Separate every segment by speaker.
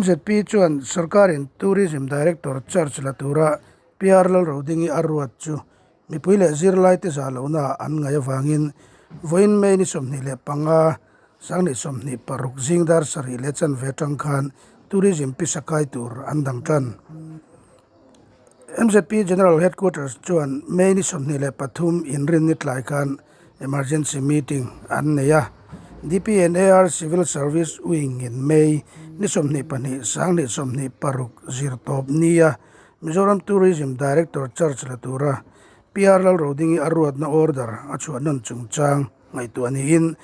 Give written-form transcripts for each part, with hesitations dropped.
Speaker 1: MZP chuan sorkarin Tourism Director charge la tura PR Lalrodingi a ruat chu mipui leh zirlaite zah lohnaah an ngaih avangin vawiin May ni 25, 2026 zing dar sarih leh chanve atang khan Tourism pisa kai tur an dang tan. MZP General Headquarters chuan May ni 23 inrinni tlai khan Emergency meeting an nei a, DPNAR Civil Service Wing in May ni 22 2026 zirtawp nia Mizoram Tourism Director charge la tura PR Lalrodingi a ruatna order a chhuah nawn chungchang ngaihtuah niin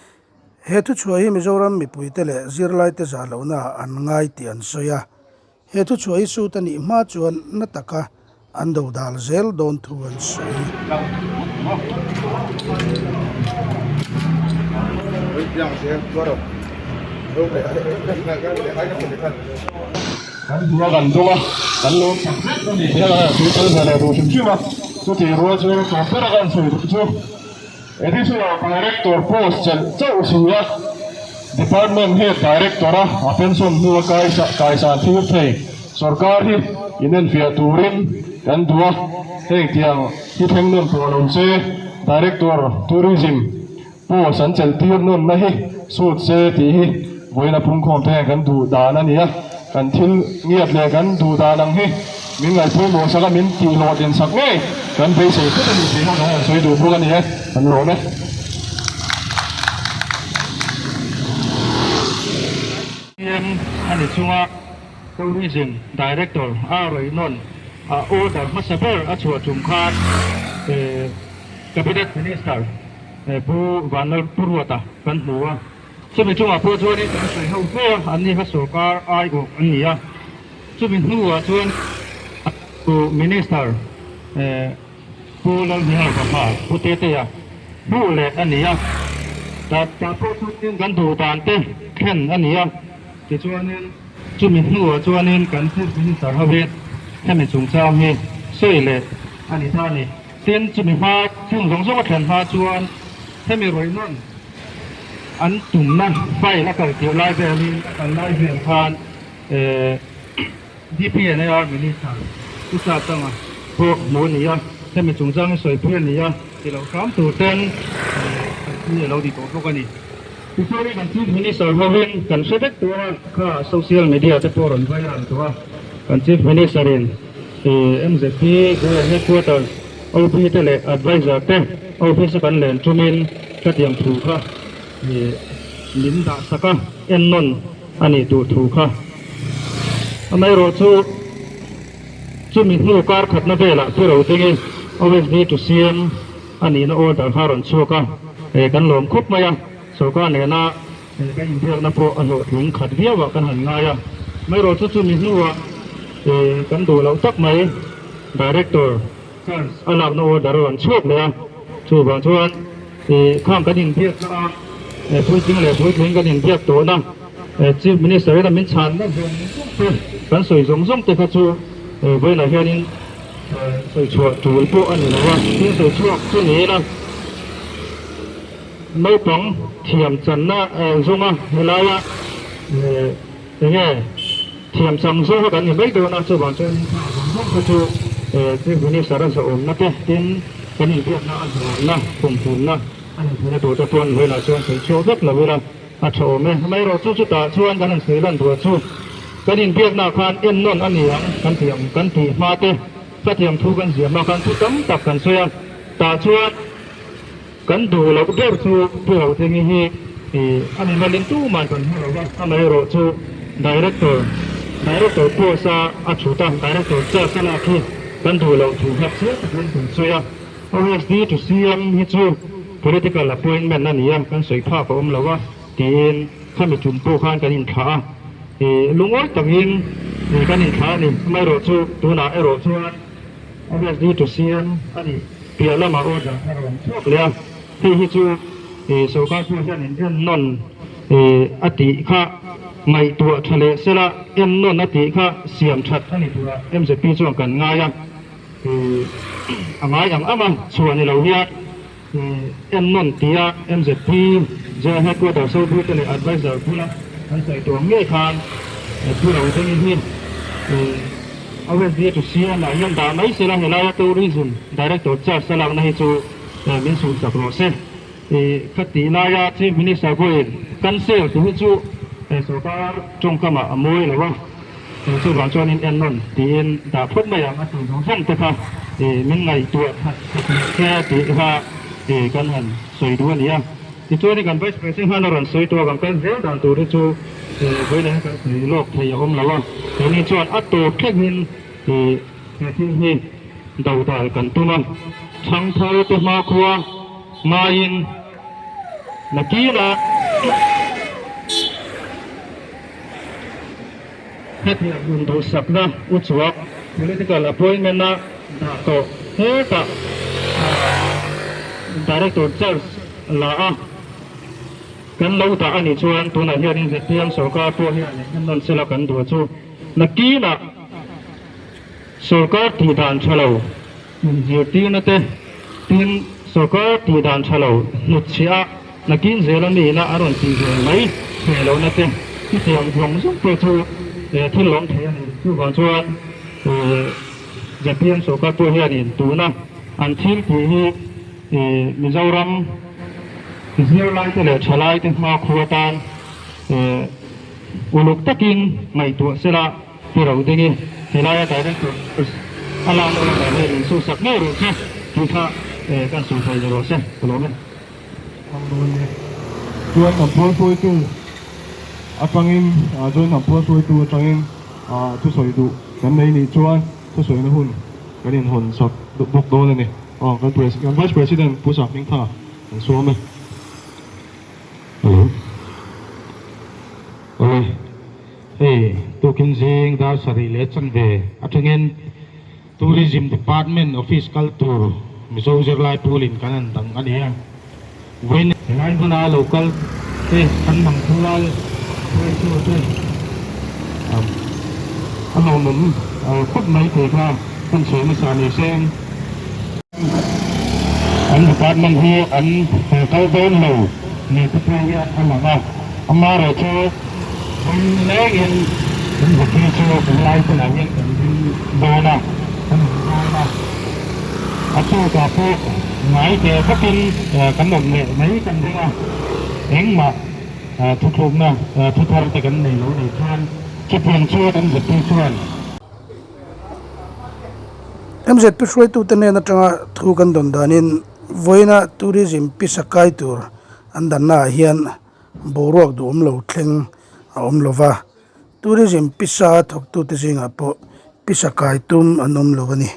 Speaker 1: he thuchhuah hi Mizoram mipuite leh zirlaite zah lohnaah an ngai tih an sawi a. He thuchhuah hi suit a nih hma chuan na taka an do dal zel dawn thu an sawi.
Speaker 2: Kan duh a kan dawng a, kan lo tak zet a ni tih a kan han sawi tel ve leh duh hrim hrim a, chutih rual chu tun ber a kan sawi duh chu Additional Director post chelh chauh si a, Department Head Director a a pension hnu a kaisan thil thei sorkar hi inenfiah turin kan duh a, heng tiang hi thleng nawn tawh lo se Director Tourism post an chelh tir nawnna hi sut se tih hi vawiin a phungkhawm te hian kan duh dan a ni a, kan thil ngiat leh kan duh dan ang hi min ngaihpawimawh sak a, min tihhlawhtlin sak ngei kan beisei tlat a ni tih kha kan han sawi duh bawk a ni e, kan lawm e. CM a ni chunga Tourism Director a rawih nawn a order hmasa ber a chhuah tum khan Cabinet Minister Pu Vanlalpuruata kan hmu a, chumi chungah pawh chuanin kan sawi ho hle a, anni kha sorkar aiawh an ni a, chumi hnuah chuan Pu Minister Pu Lalhmihar Bapa Pu Tetea hmuh leh a ni a, tah pawh chuanin kan duh dan te thlen a ni a, tichuanin chumi hnuah chuanin kan Chief Minister hovin hemi chungchang hi sawi leh a ni ta a ni. Tin, chumi hma chung zawng zawng a thlen hma chuan hemi rawih nawn an tumna file a kal tirh lai velin a kal lai vel khan DPNAR Minister Pu Satanga pawh hmuh a ni a, hemi chungchang hi sawipui a ni a, ti loh hram tur ten sawipui a lo ni tawh bawk a ni. Tichuan kan Chief Minister hovin kan hre vek tur a, kha social media te pawh rawn viral tawh a, kan Chief Minister in MZP Goa Headquarters OP te leh Advisor te office a kan len tumin khatiang thu kha min dah sak a, ennawn a nih tur thu kha. Amaherawhchu chumi hnu kar khatna velah Pu Rodingi OSD to CM a nihna order kha a rawn chhuak a, kan lawm khawp mai a, sorkar nena kan inbiakna pawh a hlawhtling khat viau ah kan han ngai a, amaherawhchu chumi hnuah kan duh loh tak mai director charge a lakna order a rawn chhuak leh a, chuvang chuan khang kan inbiakna a puitling leh puitling kan inbiak tawhna chief minister ina min chhanna zawng zawng te kan sawi zawng zawng te kha chu vawiinah hianin Sawi chhuah tul pawh a ni lo a, thil sawi chhuak chu niin a naupang thiam channa zawnga helaia enge thiam chang zawng kan ni mai dawn a, chuvang chuan hna zawng zawng kha chu Chief Minister a zawhawmna te tin kan inbiakna a zawhawmna khumhumna a ni theihna tur te pawh vawiinah chuan sawi chhuak vek lo ila. A tha awm e. Amaherawhchu chutah chuan kan han sawi lan duah chu kan inbiaknaah khan ennawn a ni ang kan tih ang kan tih hma te hlathiam thu kan ziah hma khan thu tam tak kan sawi a, tah chuan kan duh loh ber chu Pu Rothlengi hi a ni malin tumah kan hmu lo va, amaherawhchu Director Director post a a thut a, Director charge a lak hi kan duh loh thu kha chiang takin kan sawi a. OSD to CM hi chu political appointment a ni a, kan sawi phak a awm lo a, tiin khami tum pawh khan kan inthlah a, ih lungawi takin ih kan inthlah a ni. Amaherawhchu tunah erawh chuan OSD to CM a nih piah lamah order a rawn chhuak leh a, hei hi chu ih sorkar pawh hian in ennawn ih a tih kha ngaihtuah tha leh sela ennawn a tih kha siam that a ni turah MZP chuan kan ngai a. A ngai ang ang a, chhuah ni lo hian ennawn tia MZP General Headquarters hobute leh Advisor bula an sawi tur ngei khan Pu Rodingi hi a West to CM ah hian dah mai sela helaia Tourism Director charge a lakna hi chu min suhsak rawh se. Kha tih laia Chief Minister pawhin cancel tih hi chu sorkar tawngkamah a mawi lo a, chuvang chuanin ennawn tiin dah phawt mai ang a tih zawng zawng te kha min ngaihtuah that se tih kha kan han sawi duh a ni a. Tichuan kan Vice President khan a rawn sawi tawh a, kan kal zel dan tur hi chu vawiin ah hian kan sawi lawk thei a awm lo a, keini chuan a tawp thlengin he thil hi do dal kan tum a, Thangthar te hmakhua ngaiin nakinah hetiang hun duhsakna uchuak political appointment a dah tawh hetah Director Charge la a kan lo dah a nih chuan tunah hianin zpm sorkar pawh hian ennawn sela kan duh chu nakinah sorkar tih dan tha lo Inzirtirna te, tin, sorkar tih dan tha lo hnutchhiah a nakin zela miin a a rawn tih ve mai thei lohna te, chutiang zawng zawng pawh chu thil lawm thei a ni. Chuvang chuan zpm sorkar pawh hianin tuna an thil tih hi Mizoram zirlaite leh thalaite hmakhua atan uluk takin ngaihtuah sela. Pu Rodingi, helaia Director a lak na lamah hian in suhsak ngei rawh che tih kha kan sawi thei ni rawh se ka lawm e.
Speaker 3: Chuan hnam phual hruaitu atangin chuan hnam phual hruaitu atangin thusawi duh kan nei nih chuan thusawina hun kan inhawn sak bawk dawn a ni. Aw kan kan Vice President Pu Sahmingthanga kan suam e.
Speaker 4: Hello. Awle. Hei tukin zing dar sarih leh chanve atangin Tourism Department office kal tur Mizo zirlai pulin kan han dang a ni a. Vawiin helai hmuna lo kal te kan mang thual hruaitu te a lawmawm khawp mai thei kha kan sawi hmasa ni seng. An department hi an kal dawn lo ni te pawh hian a lang a, amaherawhchu vawiin lengin kan hotel chu kan lai hunah hian kan ding dawn a, kan awm dawn a, a chutah pawh ngai teh vakin kan awm leh mai kan ring a, engmah thuthlukna thu thar te kan nei lo nih chuan chutiang chuan an hotel chuan.
Speaker 1: MZP hruaitute hnen atanga thu kan dawn danin vawiina tourism pisa kai tur an dannaah hian boruak duhawm lo thleng a awm lo va, tourism pisa thawktute zingah pawh pisa kai tum an awm lo a ni.